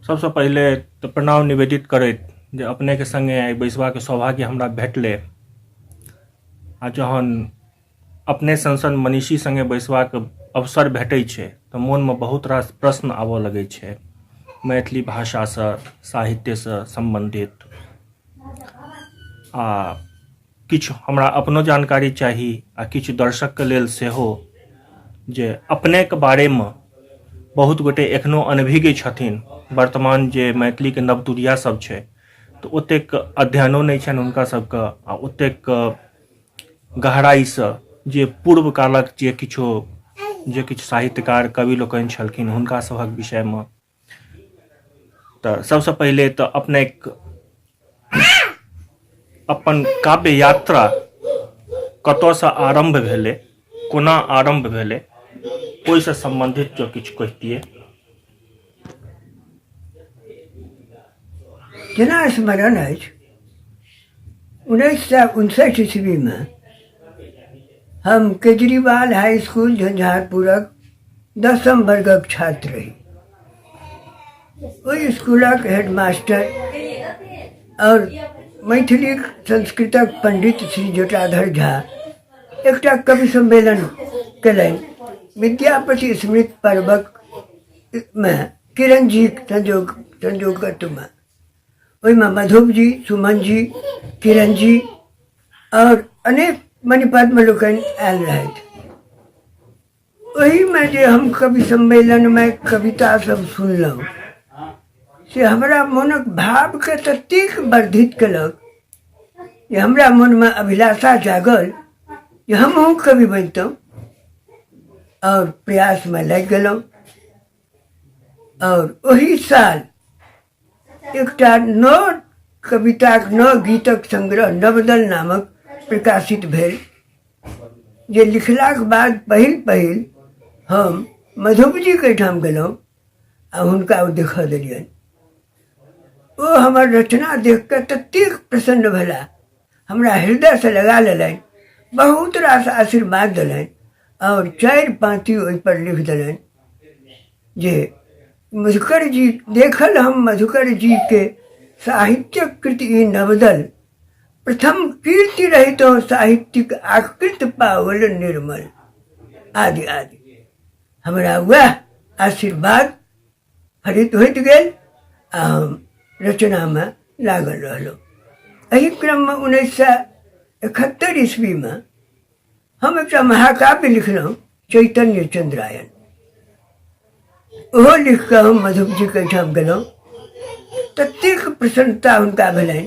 सबसँ पहिले तऽ प्रणाम निवेदित करैत जे अपनेके सङ्गे आइ बैसबाके सौभाग्य हमरा भेटलै आ जहन अपने सन सन मनीषी सङ्गे बैसबाक अवसर भेटै छै तऽ मोनमे बहुत रास प्रश्न आबऽ लगै छै मैथिली भाषासँ साहित्यसँ सम्बन्धित आ किछु हमरा अपनो जानकारी चाही आ किछु दर्शकके लेल सेहो जे अपनेके बारेमे बहुत गोटे एखनो अनभिज्ञ छथिन वर्तमान जे मैथिलीके नवतुरिया सब छै तऽ ओतेक अध्ययनो नहि छनि हुनका सबके आ ओतेक गहराइसँ जे पूर्व कालक जे किछो जे किछु साहित्यकार कवि लोकनि छलखिन हुनका सभक विषयमे तऽ सबसँ पहिले तऽ अपनेक अपन काव्य यात्रा कतऽसँ आरम्भ भेलै कोना आरम्भ भेलै ओहिसँ सम्बन्धित जँ किछु कहितियै। जेना स्मरण अछि 1959 ईस्वीमे हम केजरीवाल हाई स्कूल झंझारपुरक दसम वर्गक छात्र रही। ओहि स्कूलक हेडमास्टर आओर मैथिली संस्कृतक पंडित श्री जटाधर झा एकटा कवि सम्मेलन कयलनि विद्यापति स्मृति पर्वक मे किरण जीक संयोगत्वमे। ओहिमे मधुप जी, सुमन जी, किरण जी आओर अनेक मणिपद्म लोकनि आयल रहथि। ओहिमे जे हम कवि सम्मेलनमे कविता सब सुनलहुँ से हमरा मोनक भावके ततेक वर्धित केलक जे हमरा मोनमे अभिलाषा जागल जे हमहूँ कवि बनितहुँ आओर प्रयासमे लागि गेलहुँ। आओर ओही साल एकटा नव कविताक नव गीतक संग्रह नवदल नामक प्रकाशित भेल जे लिखलाक बाद पहिल पहिल हम मधुपजीके एहिठाम गेलहुँ आ हुनका ओ देखऽ देलियनि। ओ हमर रचना देख कऽ ततेक प्रसन्न भेला, हमरा हृदयसँ लगा लेलनि, बहुत रास आशीर्वाद देलनि आओर 4 पाँति ओहिपर लिख देलनि जे मधुकर जी देखल हम मधुकर जी के साहित्यक कृति ई नवदल प्रथम कीर्ति रहितो साहित्यिक आकृत पावल निर्मल आदि आदि। हमरा वएह आशीर्वाद फलित होइत गेल आ हम रचनामे लागल रहलहुँ। एहि क्रममे 1971 ईस्वीमे हम एकटा महाकाव्य लिखलहुँ चैतन्य चंद्रायन। ओहो लिख कऽ हम मधुपजीके एहिठाम गेलहुँ। ततेक प्रसन्नता हुनका भेलनि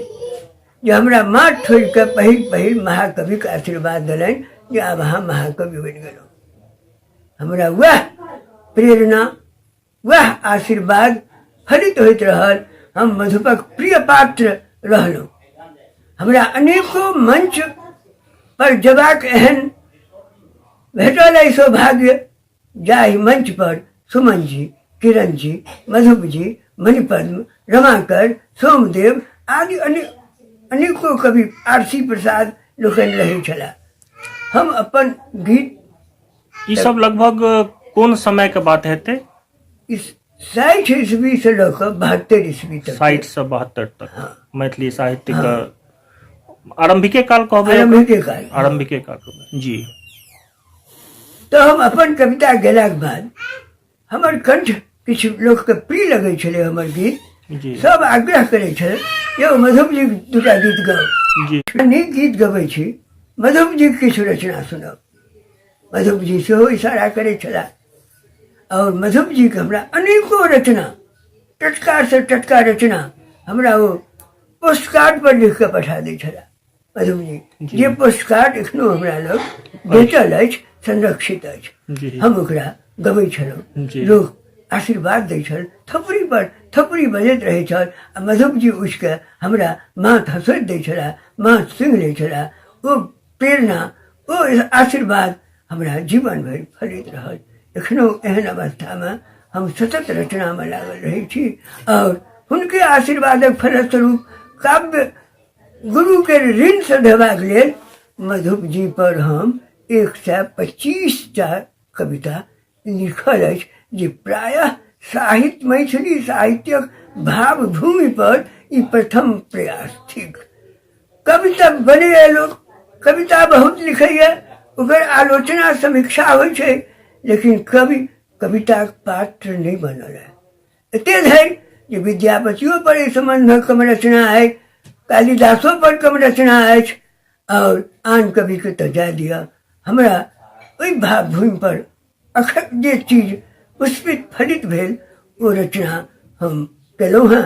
जे हमरा माथ ठोकि कऽ पहिल पहिल महाकविके आशीर्वाद देलनि जे आब अहाँ महाकवि बनि गेलहुँ। हमरा वएह प्रेरणा वएह आशीर्वाद फलित होइत रहल। हम मधुपक प्रिय पात्र रहलहुँ। हमरा अनेको मंच पर जबाक एहन भेटल अइ सौभाग्य जाहि मंच पर सुमन जी, किरण जी, मधुप जी, मणिपद्म, रमाकर, सोमदेव आदि अनेको कवि आरसी प्रसाद लोकनि रहै छलाह। हम अपन गीत ई सब लगभग कोन समय के बात हेतै? इस 60 ईस्वी से लऽ कऽ 72 ईस्वी तक। 60 से 72 तक। हाँ। मैथिली साहित्य के आरंभिके काल कहबै? आरंभिके काल। आरंभिके काल कहबै जी। तऽ हम अपन कविता गेलाक बाद हमर कंठ किछु लोकके प्रिय लगै छलै हमर गीत जी। सब आग्रह करै छलै यौ मधुप जी दूटा गीत गाउ। जी। नीक गीत गबै छी, मधुप जी किछु रचना सुनाउ। मधुप जी सेहो इशारा करै छलाह आओर मधुप जीके हमरा अनेको रचना टटका से टटका रचना हमरा ओ पोस्टकार्ड पर लिख कऽ पठा दै छलाह मधुप जी। जे पोस्टकार्ड एखनो हमरा लग भेटल अछि, संरक्षित अछि। जी। हम ओकरा गबै छलहुँ, जी। लोक आशीर्वाद दै छल, थपड़ी पर थपड़ी बजैत रहै छल आ मधुप जी उठि कऽ हमरा माथ हँसोति दै छलाह, माथ सूँघि लै छलाह। ओ प्रेरणा ओ आशीर्वाद हमरा जीवन भरि फलित रहल। एखनो एहन अवस्थामे हम सतत रचनामे लागल रहै छी आओर हुनके आशीर्वादक फलस्वरूप काव्य गुरुके ऋण सधेबाक लेल मधुप जी पर हम 125 टा कविता लिखल अछि जे प्रायः साहित्य, मैथिली साहित्यक भावभूमि पर ई प्रथम प्रयास थिक। कविता बनैए लोक, कविता बहुत लिखैए, ओकर आलोचना समीक्षा होइ छै, लेकिन कवि कविताक पात्र नहि बनल है। एते धरि जे विद्यापतियो पर एहि सम्बन्धमे कम रचना अछि, कालिदासो पर कम रचना अछि, आओर आन कविके तऽ जाय दिअ। हमरा ओहि भावभूमि पर अखन जे चीज पुष्पित फलित भेल ओ रचना हम केलहुँ हँ।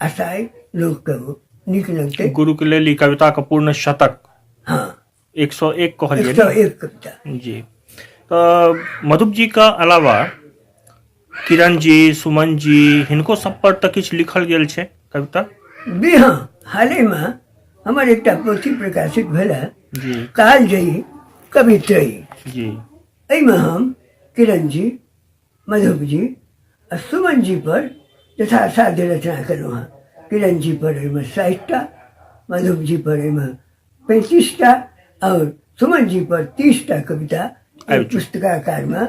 आशा अइ लोकके ओ नीक लगतै। गुरुके लेल ई कविताके पूर्ण शतक। हँ। 101 कहलियै। 101 कविता। जी। तऽ मधुप जी के अलावा किरण जी, सुमन जी, हिनको सब पर तऽ किछु लिखल गेल छै कविता? जी हँ, हालेमे हमर एकटा पोथी प्रकाशित भेल है। जी। कालजयी कवित्रयी। जी। एहिमे हम किरण जी, मधुप जी आ सुमन जी पर यथासाध्य रचना केलहुँ हँ। किरण जी पर एहिमे 60टा, मधुप जी पर एहिमे 35टा और सुमन जी पर 30टा कविता आबि चुकल। पुस्तकाकारमे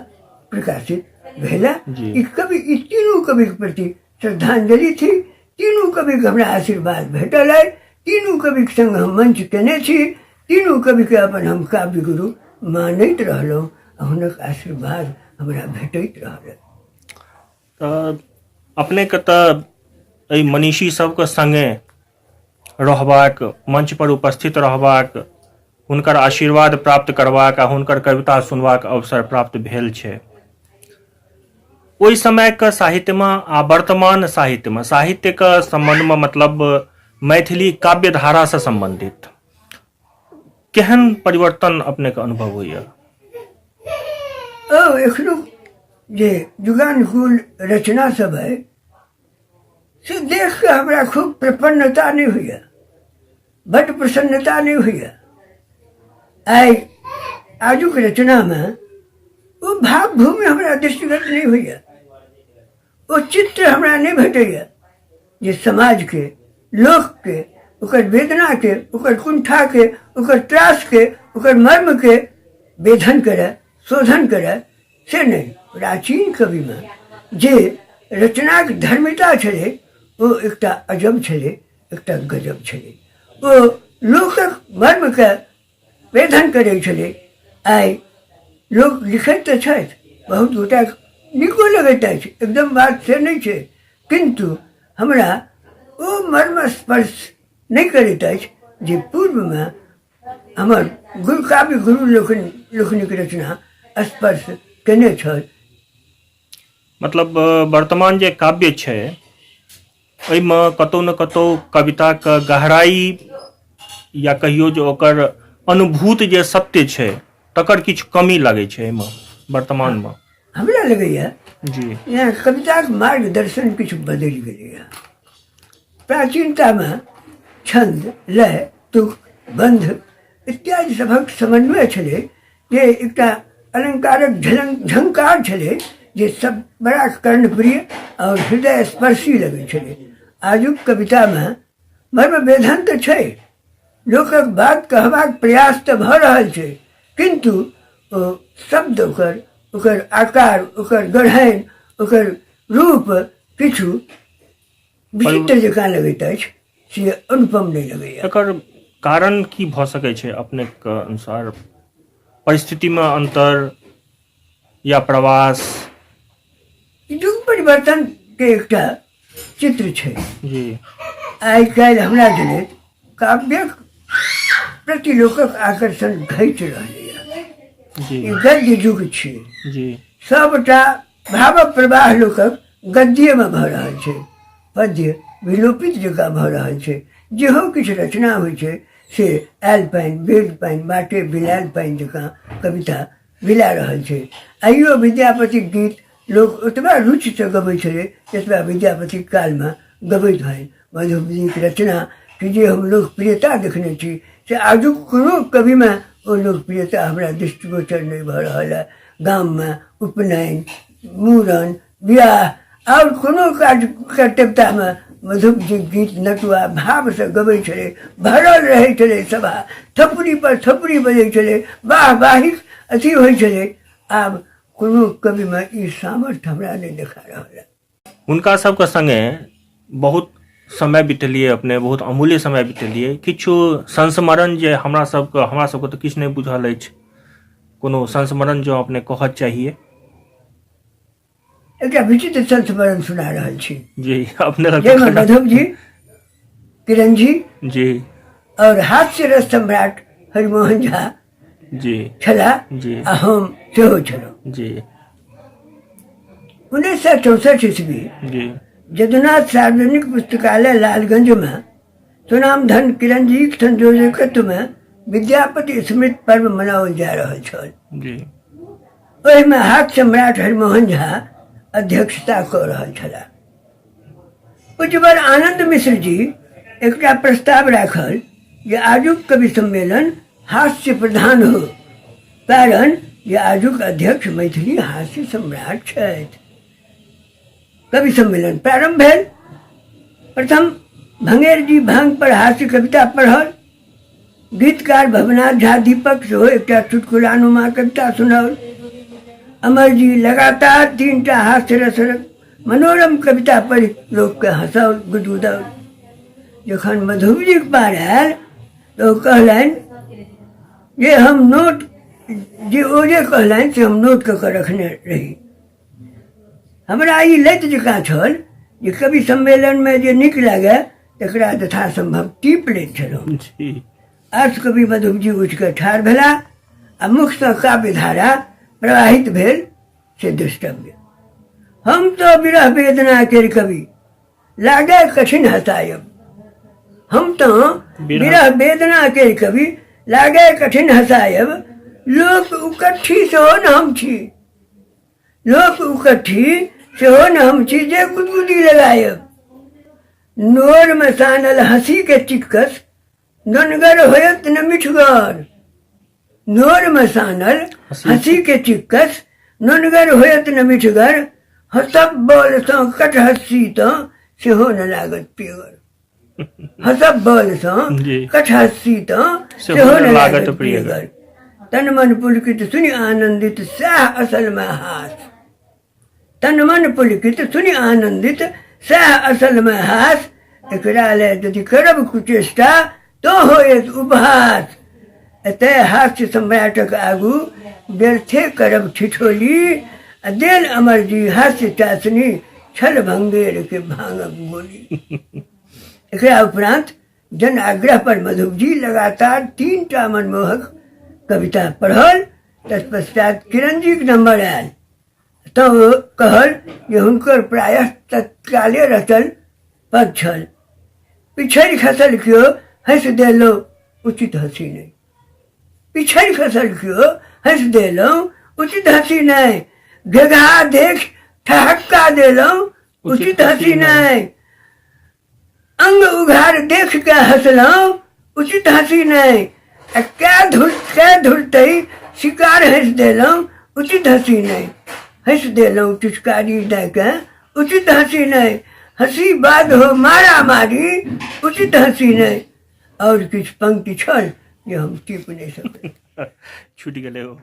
प्रकाशित भेला। जी। ई कवि, ई तीनू कविके प्रति श्रद्धांजलि थी। तीनू कविके हमरा आशीर्वाद भेटल अइ। तीनू कविके संग हम मंच केने छी। तीनू कविके अपन हम काव्य गुरु मानैत रहलहुँ आ हुनक आशीर्वाद हमरा भेटैत रहल। तऽ अपनेके तऽ एहि मनीषी सबके संगे रहबाक, मंच पर उपस्थित रहबाक, हुनकर आशीर्वाद प्राप्त करबाक आ हुनकर कविता सुनबाक अवसर प्राप्त भेल छै। ओहि समयके साहित्यमे आ वर्तमान साहित्यमे, साहित्यके सम्बन्धमे मतलब मैथिली काव्य धारासँ सम्बन्धित केहन परिवर्तन अपनेके अनुभव होइए? ओ एखनो जे युगानुकूल रचना सब है से देख के हमरा खूब प्रसन्नता नहि होइए, बड्ड प्रसन्नता नहि होइए। आइ आजुक रचनामे ओ भावभूमि हमरा दृष्टिगत नहि होइए, ओ चित्र हमरा नहि भेटैए जे समाजके, लोकके, ओकर वेदनाके, ओकर कुंठाके, ओकर त्रासके, ओकर मर्मके वेधन करय, शोधन करय, से नहि। प्राचीन कविमे जे रचनाक धर्मिता छलै ओ एकटा अजब छलै, एकटा गजब छलै। ओ लोकक मर्मके वेधन करै छलै। आइ लोक लिखैत तऽ छथि, बहुत गोटा नीको लगैत अछि, एकदम बात से नहि छै, किन्तु हमरा ओ मर्म स्पर्श नहि करैत अछि जे पूर्वमे हमर गुरु काव्य गुरु लोकनिक रचना स्पर्श केने छल। मतलब वर्तमान जे काव्य छै एहिमे कतौ ने कतौ कविताके गहराई या कहियौ जे ओकर अनुभूत जे सत्य छै तकर किछु कमी लगै छै एहिमे वर्तमानमे। हमरा लगैए जी यहाँ कविताक मार्गदर्शन किछु बदलि गेलैए। प्राचीनतामे छन्द, लय, तुक, बन्ध इत्यादि सभक समन्वय छलै जे एकटा अलङ्कारक झङ्कार छलै जे सब बड़ा कर्णप्रिय आओर हृदय स्पर्शी लगै छलै। आजुक कवितामे मर्म वेधन तऽ छै, लोकक बात कहबाक प्रयास तऽ भऽ रहल छै, किन्तु ओ शब्द ओकर, ओकर आकार, ओकर गढ़नि, ओकर रूप किछु विचित्र जकाँ लगैत अछि, से अनुपम नहि लगैए। एकर कारण की भऽ सकै छै अपनेके अनुसार? परिस्थितिमे अन्तर या प्रवास? युग परिवर्तनके एकटा चित्र छै। जी। आइ काल्हि हमरा जनैत काव्यक प्रति लोकक आकर्षण घटि रहलैए। जी। ई गद्य युग छै। जी। सबटा भाव प्रवाह लोकक गद्येमे भऽ रहल छै, पद्य विलोपित जकाँ भऽ रहल छै। जेहो किछु रचना होइ छै से आयल पानि बेल पानि बाटे बिलायल पानि जकाँ कविता बिला रहल छै। आइयो विद्यापतिक गीत लोक ओतबा रुचिसँ गबै छलै जतबा विद्यापतिक कालमे गबैत होइन। मधुबनीक रचना कि जे हम लोकप्रियता देखने छी से आजुक कोनो कविमे ओ लोकप्रियता हमरा दृष्टिगोचर नहि भऽ रहल है। गाममे उपनयन, मूड़न, बियाह आओर कोनो कार्य कर्तव्यतामे मधुपजीक गीत नटुआ भावसँ गबै छलै, भरल रहै छलै सभा, थपड़ी पर थपड़ी बजै छलै, वाह वाहिक अथी होइ छलै। आब कोनो कविमे ई सामर्थ्य हमरा नहि देखा रहल है। हुनका सबके संगे बहुत समय बितेलियै अपने, बहुत अमूल्य समय बितेलियै। किछु संस्मरण जे हमरा सबके तऽ किछु नहि बुझल अछि, कोनो संस्मरण जो अपने कहऽ चाहिए। एकटा विचित्र संस्मरण सुना रहल छी जी। अपने जाहिमे माधव जी, किरण जी जी और हास्य रस सम्राट हरिमोहन झा जी छलाह जी आ हम सेहो छलहुँ जी। 1964 ईस्वी जी जदुनाथ सार्वजनिक पुस्तकालय लालगंज में सुनामधन किरण जी के संयोजकत्व में विद्यापति स्मृति पर्व मनाओल जा रहल छल जी। ओहिमे हाथ सम्राट हरिमोहन झा अध्यक्षता कऽ रहल छलाह। उज्ज्वल आनंद मिश्र जी एकटा प्रस्ताव राखल जे आजुक कवि सम्मेलन हास्य प्रधान हो, कारण जे आजुक अध्यक्ष मैथिली हास्य सम्राट छथि। कवि सम्मेलन प्रारंभ भेल। प्रथम भंगेर जी भांग पर हास्य कविता पढ़ल। गीतकार भवनाथ झा दीपक सेहो एकटा चुटकुलानुमा कविता सुनाओल। अमर जी लगातार 3टा हास्य रस मनोरम कविता पढ़ि लोकके हँसाओल गुदगुदाओल। जखन मधुबजीके पार आयल तऽ ओ कहलनि जे हम नोट जे ओ जे कहलनि से हम नोट कऽ कऽ रखने रही। हमरा ई लैत जकाँ छल जे कवि सम्मेलनमे जे नीक लागए तकरा यथासम्भव टीप लैत छलहुँ। अर्थ कवि मधुबजी उठि कऽ ठाढ़ भेला आ मुखसँ काव्यधारा प्रवाहित भेल से द्रष्टव्य। हम तो विरह वेदना केर कवि लागे कठिन हसायब। हम तो विरह वेदना केर कवि लागे कठिन हसायब। लोक उकट्ठी सेहो न हम छी, लोक उकट्ठी सेहो न हम छी जे गुदगुदी लगायब। नोर में सानल हंसी के चिक्कस ननगर होयत न मिठगर। नोर में सानल हंसी के चिक्कस ननगर होयत न मिठगर। हँसब बल सँ कट हँसी तऽ सेहो न लागत पियगर। हँसब बल सँ कट हँसी तऽ सेहो न लागत प्रियगर। तन मन पुलकित सुनि आनंदित सएह असल में हास। तन मन पुलकित सुनि आनंदित सएह असल में हास। एकरा ले यदि करब कुचेष्टा तो होयत उपहास। एतय हास्य सम्राटक आगू व्यर्थे करब ठिठोली। आ देल अमर जी हास्य चासनी छल भंगेर के भांगक गोली। एकरा उपरांत जन आग्रह पर मधुबजी लगातार 3टा मनमोहक कविता पढ़ल। तत्पश्चात किरण जी के नंबर आयल तऽ ओ कहल जे हुनकर प्रायः तत्काले रचल पद छल। पिछड़ि खसल केओ हँसि देलहुँ उचित हँसी नहि। पिछड़ि खसल केओ हँसि देलहुँ उचित हँसी नहि। घेघा देख ठहक्का देलहुँ उचित हँसी नहि। अंग उघार देख के हँसलहुँ उचित हँसी नहि। आ कै धुरतै शिकार हँसि देलहुँ उचित हँसी नहि। हँसि देलहुँ टिचकारी दऽ के उचित हँसी नहि। हँसी बाद हो मारा मारी उचित हँसी नहि। और किछु पंक्ति छल जे हम टीप नहि सकल। छूटि गेलै ओ।